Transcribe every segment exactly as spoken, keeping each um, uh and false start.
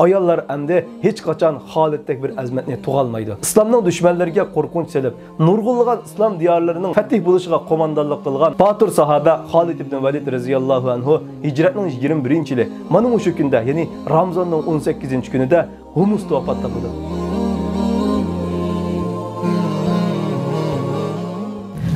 ئاياللار ئەمدى ھېچقاچان خالىدتەك بىر ئەزىمەتنى تۇغالمايدۇ. ئىسلامنىڭ دۈشمەنلىرىگە قورقۇنچ سېلىپ، نۇرغۇنلىغان ئىسلام دىيارلىرىنىڭ فەتھ بولۇشىغا قوماندانلىق قىلغان باتۇر ساھابە خالىد ئىبن ۋەلىد رەزىياللاھۇ ئەنھۇ ھىجرەتنىڭ يىگىرمە بىرىنچى يىلى، مانا مۇشۇ كۈندە، يەنى رامزاننىڭ ئون سەككىزىنچى كۈنىدە ھۇمۇستا ۋاپات تاپىدۇ.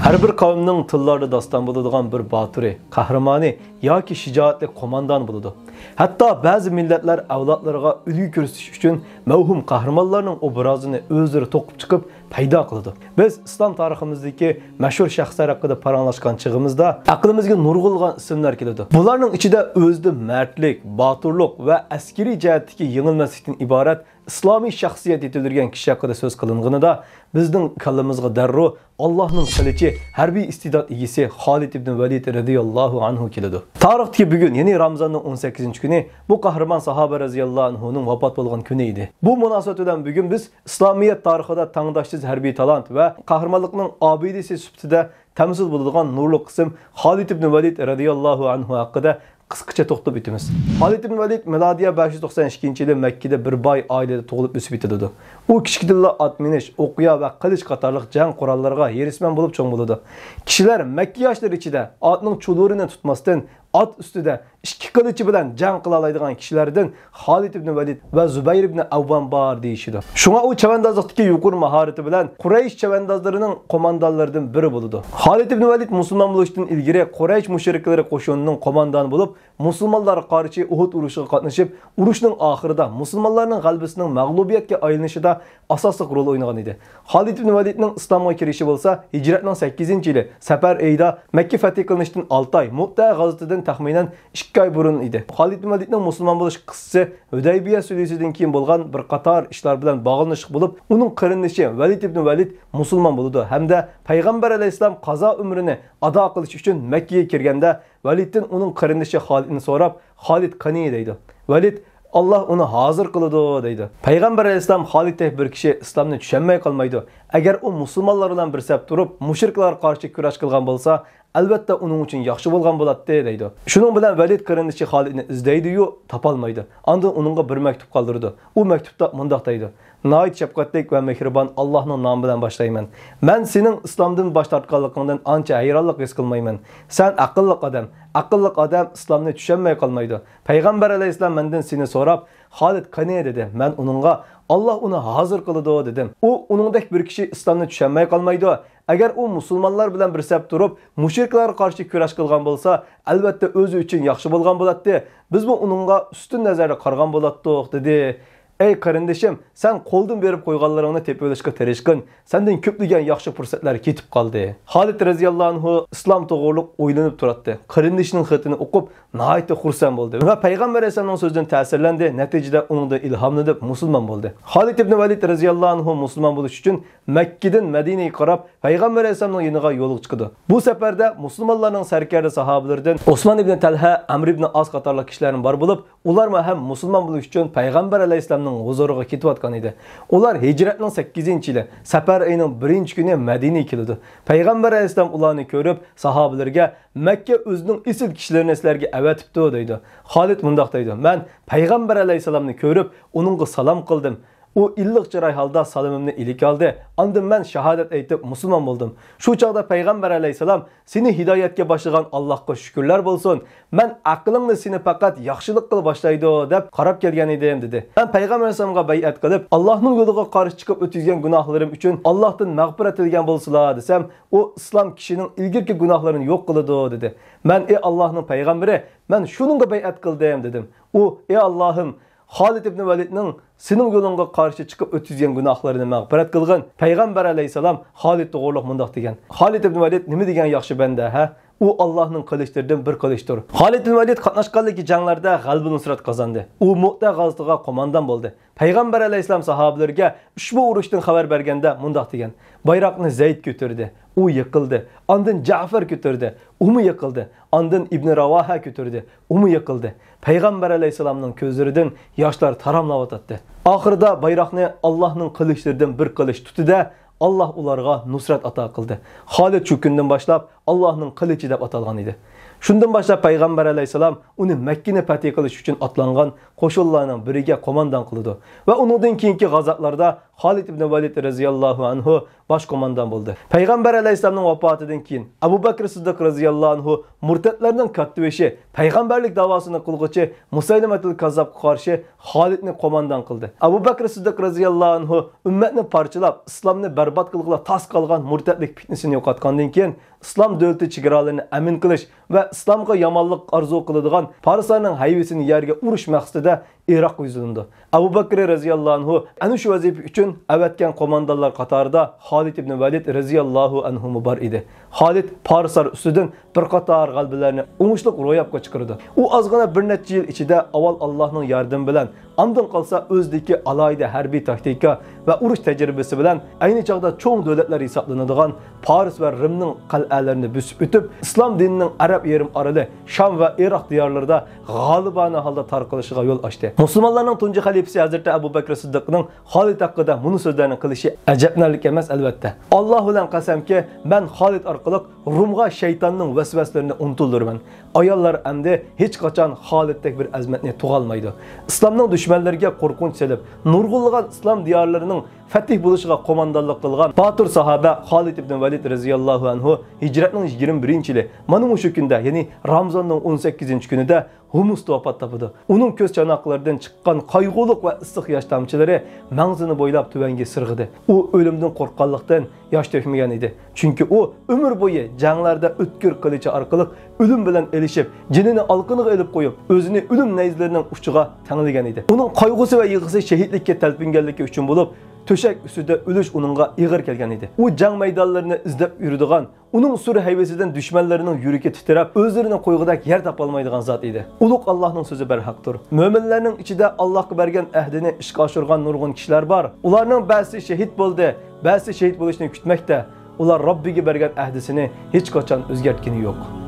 ھەر بىر قەۋمنىڭ تىللاردا داستان بولىدىغان بىر باتۇرى، قەھرىمانى ياكى شىجائەتلىك قوماندان بولىدۇ. ھەتتا بەزى مىللەتلەر ئەۋلادلىرىغا ئۈلگە كۆرسىتىش ئۈچۈن مەۋھۇم قەھرىمانلارنىڭ ئوبرازىنى ئۆزلىرى توقۇپ چىقىپ پەيدا قىلىدۇ. بىز ئىسلام تارىخىمىزدىكى مەشھۇر شەخسلەر ھەققىدە پاراڭلاشقان چېغىمىزدا، ئەقلىمىزگە نۇرغۇنلىغان ئىسىملەر كېلىدۇ. بۇلارنىڭ ئىچىدە ئۆزىدە مەردلىك، باتۇرلۇق ۋە ئەسكىرىي جەھەتتىكى يېڭىلمەسلىكتىن ئىبارەت ئىسلامىي شەخسىيەت يېتىلدۈرگەن كىشى ھەققىدە سۆز قىلىنغىنىدا، بىزنىڭ كاللىمىزغا دەررۇ ئاللاھنىڭ قىلىچى، ھەربىي ئىستېدات ئىگىسى خالىد ئىبن ۋەلىد رەزىياللاھۇ ئەنھۇ كېلىدۇ. تارىختىكى بۈگۈن، يەنى رامزاننىڭ ئون سەككىزىنچى كۈنى، بۇ قەھرىمان ساھابە رەزىياللاھۇ ئەنھۇنىڭ ۋاپات بولغان كۈنى ئىدى. بۇ مۇناسىۋەت بىلەن بۈگۈن بىز ئىسلامىيەت تارىخىدا تەڭداشسىز ھەربىي تالانت ۋە قەھرىمانلىقنىڭ ئابىدىسى سۈپىتىدە تەمسىل بولىدىغان نۇرلۇق ئىسىم خالىد ئىبن ۋەلىد رەزىياللاھۇ ئەنھۇ ھەققىدە قىسقىچە توختىلىپ ئۆتىمىز. خالىد ئىبن ۋەلىد مىلادىيە بەش يۈز توقسان ئىككىنچى يىلى مەككىدە بىر باي ئائىلىدە تۇغۇلۇپ ئۆسۈپ يېتىلىدۇ. ئۇ كىچىكىدىنلا ئات مىنىش، ئوقيا ۋە قىلىچ قاتارلىق جەڭ قوراللىرىغا ھېرىسمەن بولۇپ چوڭ بولىدۇ. كىشىلەر مەككە ياشلىرى ئىچىدە ئاتنىڭ چۇلۇرىنى تۇتماستىن، ئات ئۈستىدە ئىككى قىلىچى بىلەن جەڭ قىلالايدىغان كىشىلەردىن خالىد ئىبن ۋەلىد ۋە زۇبەير ئىبن ئەۋۋام بار دېيىشىدۇ. شۇڭا ئۇ چەۋەندازلىقتىكى يۇقىرى ماھارىتى بىلەن قۇرەيش چەۋەندازلىرىنىڭ قوماندانلىرىدىن بىرى بولىدۇ. خالىد ئىبن ۋەلىد مۇسۇلمان بولۇشتىن ئىلگىرى قۇرەيش مۇشرىكلىرى قوشۇنىنىڭ قوماندانى بولۇپ، مۇسۇلمانلارغا قارشى ئۇھۇد ئۇرۇشىغا قاتنىشىپ، ئۇرۇشنىڭ ئاخىرىدا مۇسۇلمانلارنىڭ غەلىبىسىنىڭ مەغلۇبىيەتكە ئايلىنىشىدا ئاساسلىق رول ئوينىغان ئىدى. خالىد ئىبن ۋەلىدنىڭ ئىسلامغا كىرىشى بولسا ھىجرەتنىڭ سەككىزىنچى يىلى، سەپەر ئېيىدا، مەككە فەتھى قىلىنىشتىن ئالتە ئاي، مۇئتە غازۋىتىدىن تەخمىنەن ئىككى ئاي بۇرۇن ئىدى. خالىد ئىبن ۋەلىدنىڭ مۇسۇلمان بولۇش قىسسىسى ھۈدەيبىيە سۈلھىسىدىن كېيىن بولغان بىر قاتار ئىشلار بىلەن باغلىنىشلىق بولۇپ، ئۇنىڭ قېرىندىشى ۋەلىد ئىبن ۋەلىد مۇسۇلمان بولىدۇ ھەمدە پەيغەمبەر ئەلەيھىسسالام قازا ئۆمرىنى ئادا قىلىش ئۈچۈن مەككىگە كىرگەندە، ۋەلىدتىن ئۇنىڭ قېرىندىشى خالىدنى سوراپ، «خالىد قېنى؟» دەيدۇ. ۋەلىد، «ئاللاھ ئۇنى ھازىر قىلىدۇ» دەيدۇ. پەيغەمبەر ئەلەيھىسسالام خالىدتەك بىر كىشى ئىسلامنى چۈشەنمەي قالمايدۇ. ئەگەر ئۇ مۇسۇلمانلار بىلەن بىر سەپ تۇرۇپ، مۇشرىكلارغا قارشى كۈرەش قىلغان بولسا، ئەلۋەتتە ئۇنىڭ ئۈچۈن ياخشى بولغان بولاتتى دەيدۇ. شۇنىڭ بىلەن ۋەلىد قېرىندىشى خالىدنى ئىزدەيدۇ-يۇ، تاپالمايدۇ. ئاندىن ئۇنىڭغا بىر مەكتۇپ قالدۇرىدۇ. ئۇ مەكتۇپتا مۇنداق دەيدۇ: «ناھايىتى شەپقەتلىك ۋە مېھرىبان ئاللاھنىڭ نامى بىلەن باشلايمەن. مەن سېنىڭ ئىسلامدىن باش تارتقانلىقىڭدىن ئانچە ھەيرانلىق ھېس قىلمايمەن. سەن ئەقىللىق ئادەم. ئەقىللىق ئادەم ئىسلامنى چۈشەنمەي قالمايدۇ. پەيغەمبەر ئەلەيھىسسالام مەندىن سېنى سوراپ، خالىد قېنى دېدى. مەن ئۇنىڭغا، ئاللاھ ئۇنى ھازىر قىلىدۇ دېدىم. ئۇ ئۇنىڭدەك بىر كىشى ئىسلامنى چۈشەنمەي قالمايدۇ. ئەگەر ئۇ مۇسۇلمانلار بىلەن بىر سەپ تۇرۇپ، مۇشرىكلارغا قارشى كۈرەش قىلغان بولسا، ئەلۋەتتە ئۆزى ئۈچۈن ياخشى بولغان بولاتتى. بىزمۇ ئۇنىڭغا ئۈستۈن نەزەردە قارىغان بولاتتۇق» دېدى. «ئەي قېرىندىشىم، سەن قولدىن بېرىپ قويغانلىرىڭنى تېپىۋېلىشقا تىرىشقىن، سەندىن كۆپلىگەن ياخشى پۇرسەتلەر كېتىپ قالدى.» خالىد رەزىياللاھۇ ئەنھۇ ئىسلام توغرۇلۇق ئويلىنىپ تۇراتتى. قېرىندىشىنىڭ خېتىنى ئوقۇپ، ناھايىتى خۇرسەن بولدى ۋە پەيغەمبەر ئەلەيھىسسالامنىڭ سۆزىدىن تەسىرلەندى، نەتىجىدە ئۇنىڭدىن ئىلھاملىنىپ مۇسۇلمان بولدى. خالىد ئىبن ۋەلىد رەزىياللاھۇ ئەنھۇ مۇسۇلمان بولۇش ئۈچۈن مەككىدىن مەدىنىگە قاراپ پەيغەمبەر ئەلەيھىسسالامنىڭ يېنىغا يولغا چىقىدۇ. بۇ سەپەردە مۇسۇلمانلارنىڭ سەركەردە ساھابىلىرىدىن ئوسمان ئىبن تەلھە، ئەمر ئىبن ئاس قاتارلىق كىشىلەرمۇ بار بولۇپ، ئۇلارمۇ ھەم مۇسۇلمان بولۇش ئۈچۈن پەيغەمبەر ئەلەيھىسسالامنىڭ ھۇزۇرىغا كېتىۋاتقان ئىدى. ئۇلار ھىجرەتنىڭ سەككىزىنچى يىلى، سەپەر ئېيىنىڭ بىرىنچى كۈنى مەدىنىگە كېلىدۇ. پەيغەمبەر ئەلەيھىسسالام ئۇلارنى كۆرۈپ، ساھابىلىرىگە، «مەككە ئۆزىنىڭ ئېسىل كىشىلىرىنى سىلەرگە ئەۋەتىپتۇ» دەيدۇ. خالىد مۇنداق دەيدۇ: «مەن پەيغەمبەر ئەلەيھىسسالامنى كۆرۈپ، ئۇنىڭغا سالام قىلدىم. ئۇ ئىللىق چىراي ھالدا سالىمىمنى ئىلىك ئالدى. ئاندىن مەن شاھادەت ئېيتىپ مۇسۇلمان بولدۇم. شۇ چاغدا پەيغەمبەر ئەلەيھىسسالام، سېنى ھىدايەتكە باشلىغان ئاللاھقا شۈكۈرلەر بولسۇن. مەن ئەقلىڭنى سېنى پەقەت ياخشىلىققىلا باشلايدۇ دەپ قاراپ كەلگەن ئىدىم» دېدى. «مەن پەيغەمبەر ئەلەيھىسسالامغا بەيئەت قىلىپ، ئاللاھنىڭ يولىغا قارشى چىقىپ ئۆتكۈزگەن گۇناھلىرىم ئۈچۈن ئاللاھتىن مەغپىرەت تىلىگەن بولسىلا دېسەم، ئۇ ئىسلام كىشىنىڭ ئىلگىرىكى گۇناھلىرىنى يوق قىلىدۇ» دېدى. مەن، «ئى ئاللاھنىڭ پەيغەمبىرى، مەن شۇنىڭغا بەيئەت قىلدىم» دېدىم. ئۇ، «ئى ئاللاھىم، خالىد ئىبن ۋەلىدنىڭ سېنىڭ يولۇڭغا قارشى چىقىپ ئۆتكۈزگەن گۇناھلىرىنى مەغپىرەت قىلغىن.» پەيغەمبەر ئەلەيھىسسالام خالىد توغرۇلۇق مۇنداق دېگەن: «خالىد ئىبن ۋەلىد نېمە دېگەن ياخشى بەندە، ھە؟ ئۇ ئاللاھنىڭ قىلىچلىرىدىن بىر قىلىچتۇر.» خالىد ئىبن ۋەلىد قاتناشقانلىكى جەڭلەردە غەلىبە نۇسرەت قازاندى. ئۇ مۇئتە غازىتىغا قوماندان بولدى. پەيغەمبەر ئەلەيھىسسالام ساھابىلىرىگە ئۇشبۇ ئۇرۇشتىن خەۋەر بەرگەندە مۇنداق دېگەن: «بايراقنى زەيد كۆتۈردى، ئۇ يىقىلدى. ئاندىن جەفەر كۆتۈردى، ئۇمۇ يىقىلدى. ئاندىن ئىبنى راۋاھە كۆتۈردى، ئۇمۇ يىقىلدى.» پەيغەمبەر ئەلەيھىسسالامنىڭ كۆزلىرىدىن ياشلار تاراملاۋاتاتتى. ئاخىرىدا بايراقنى ئاللاھنىڭ قىلىچلىرىدىن بىر قىلىچ تۇتتى-دە، «ئاللاھ ئۇلارغا نۇسرەت ئاتا قىلدى.» خالىد شۇ كۈندىن باشلاپ «ئاللاھنىڭ قىلىچى» دەپ ئاتالغان ئىدى. شۇندىن باشلاپ پەيغەمبەر ئەلەيھىسسالام ئۇنى مەككىنى پەتھى قىلىش ئۈچۈن ئاتلانغان قوشۇنلارنىڭ بىرىگە قوماندان قىلىدۇ ۋە ئۇنىڭدىن كېيىنكى غازاتلاردا خالىد ئىبن ۋەلىد رەزىياللاھۇ ئەنھۇ باش قوماندان بولدى. پەيغەمبەر ئەلەيھىسسالامنىڭ ۋاپاتىدىن كېيىن ئەبۇ بەكرى سىددىق رەزىياللاھۇ ئەنھۇ مۇرتەتلەرنىڭ كاتتىبېشى، پەيغەمبەرلىك داۋاسىنى قىلغۇچى مۇسەيلىمەتۇل كاززابقا قارشى خالىدنى قوماندان قىلدى. ئەبۇ بەكرى سىددىق رەزىياللاھۇ ئەنھۇ ئۈممەتنى پارچىلاپ، ئىسلامنى بەربات قىلغىلى تاس قالغان مۇرتەتلىك پىتنىسىنى يوقاتقاندىن كېيىن، ئىسلام دۆلىتى چېگرالىرىنى ئەمىن قىلىش ۋە ئىسلامغا يامانلىق ئارزۇ قىلىدىغان پارسلارنىڭ ھەيۋىسىنى يەرگە ئۇرۇش مەقسىتىدە ئىراققا يۈزلىنىدۇ. ئەبۇ بەكرى رەزىياللاھۇ ئەنھۇ ئەنە شۇ ۋەزىپە ئۈچۈن ئەۋەتكەن قوماندانلار قاتارىدا خالىد ئىبن ۋەلىد رەزىياللاھۇ ئەنھۇمۇ بار ئىدى. خالىد پارسلار ئۈستىدىن بىر قاتار غەلىبىلەرنى ئوڭۇشلۇق روياپقا چىقىرىدۇ. ئۇ ئازغىنە بىر نەچچە يىل ئىچىدە ئاۋۋال ئاللاھنىڭ ياردىمى بىلەن، ئاندىن قالسا ئۆزىدىكى ئالاھىدە ھەربىي تاكتىكا ۋە ئۇرۇش تەجرىبىسى بىلەن ئەينى چاغدا چوڭ دۆلەتلەر ھېسابلىنىدىغان پارس ۋە رىمنىڭ قەلئەلىرىنى بۆسۈپ ئۆتۈپ، ئىسلام دىنىنىڭ ئەرەب يېرىم ئارىلى، شام ۋە ئىراق دىيارلىرىدا غالىبانە ھالدا تارقىلىشىغا يول ئاچتى. مۇسۇلمانلارنىڭ تۇنجى خەلىپىسى ھەزرىتى ئەبۇ بەكرى سىددىقنىڭ خالىد ھەققىدە مۇنۇ سۆزلەرنى قىلىشى ئەجەبلىنەرلىك ئەمەس، ئەلۋەتتە. ئاللاھ بىلەن قەسەمكى، مەن خالىد ئارقىلىق رۇمغا شەيتاننىڭ ۋەسۋەسىلىرىنى ئۇنتۇلدۇرىمەن. ئاياللار ئەمدى ھېچقاچان خالىدتەك بىر ئەزىمەتنى تۇغالمايدۇ. ئىسلامنىڭ دۈشمەنلىرىگە قورقۇنچ سېلىپ، نۇرغۇنلىغان ئىسلام دىيارلىرىنىڭ پەتھ بولۇشىغا قوماندانلىق قىلغان باتۇر ساھابە خالىد ئىبن ۋەلىد رەزىياللاھۇ ئەنھۇ ھىجرەتنىڭ يىگىرمە بىرىنچى يىلى، مانا مۇشۇ كۈندە، يەنى رامزاننىڭ ئون سەككىزىنچى كۈنىدە ھۇمۇستا ۋاپات تاپىدۇ. ئۇنىڭ كۆز چاناقلىرىدىن چىققان قايغۇلۇق ۋە ئىسسىق ياش تامچىلىرى مەڭزىنى بويلاپ تۆۋەنگە سىرغىدى. ئۇ ئۆلۈمدىن قورققانلىقتىن ياش تۆكمىگەن ئىدى. چۈنكى ئۇ ئۆمۈر بويى جەڭلەردە ئۆتكۈر قىلىچى ئارقىلىق ئۆلۈم بىلەن ئېلىشىپ، جېنىنى ئالىقىنىغا ئېلىپ قويۇپ، ئۆزىنى ئۆلۈم نەيزىلىرىنىڭ ئۇچىغا تەڭلىگەن ئىدى. ئۇنىڭ قايغۇسى ۋە يىغىسى شېھىتلىككە تەلپۈنگەنلىكى ئۈچۈن بولۇپ، تۆشەك ئۈستىدە ئۆلۈش ئۇنىڭغا ئېغىر كەلگەن ئىدى. ئۇ جەڭ مەيدانلىرىنى ئىزدەپ يۈرىدىغان، ئۇنىڭ سۈر ھەيۋىسىدىن دۈشمەنلىرىنىڭ يۈرىكى تىترەپ، ئۆزلىرىنى قويغۇدەك يەر تاپالمايدىغان زات ئىدى. ئۇلۇغ ئاللاھنىڭ سۆزى بەرھەقتۇر. مۆمىنلەرنىڭ ئىچىدە ئاللاھقا بەرگەن ئەھدىنى ئىشقا ئاشۇرغان نۇرغۇن كىشىلەر بار. ئۇلارنىڭ بەزىسى شېھىت بولدى، بەزىسى شېھىت بولۇشنى كۈتمەكتە. ئۇلار رەببىگە بەرگەن ئەھدىسىنى ھېچقاچان ئۆزگەرتكىنى يوق.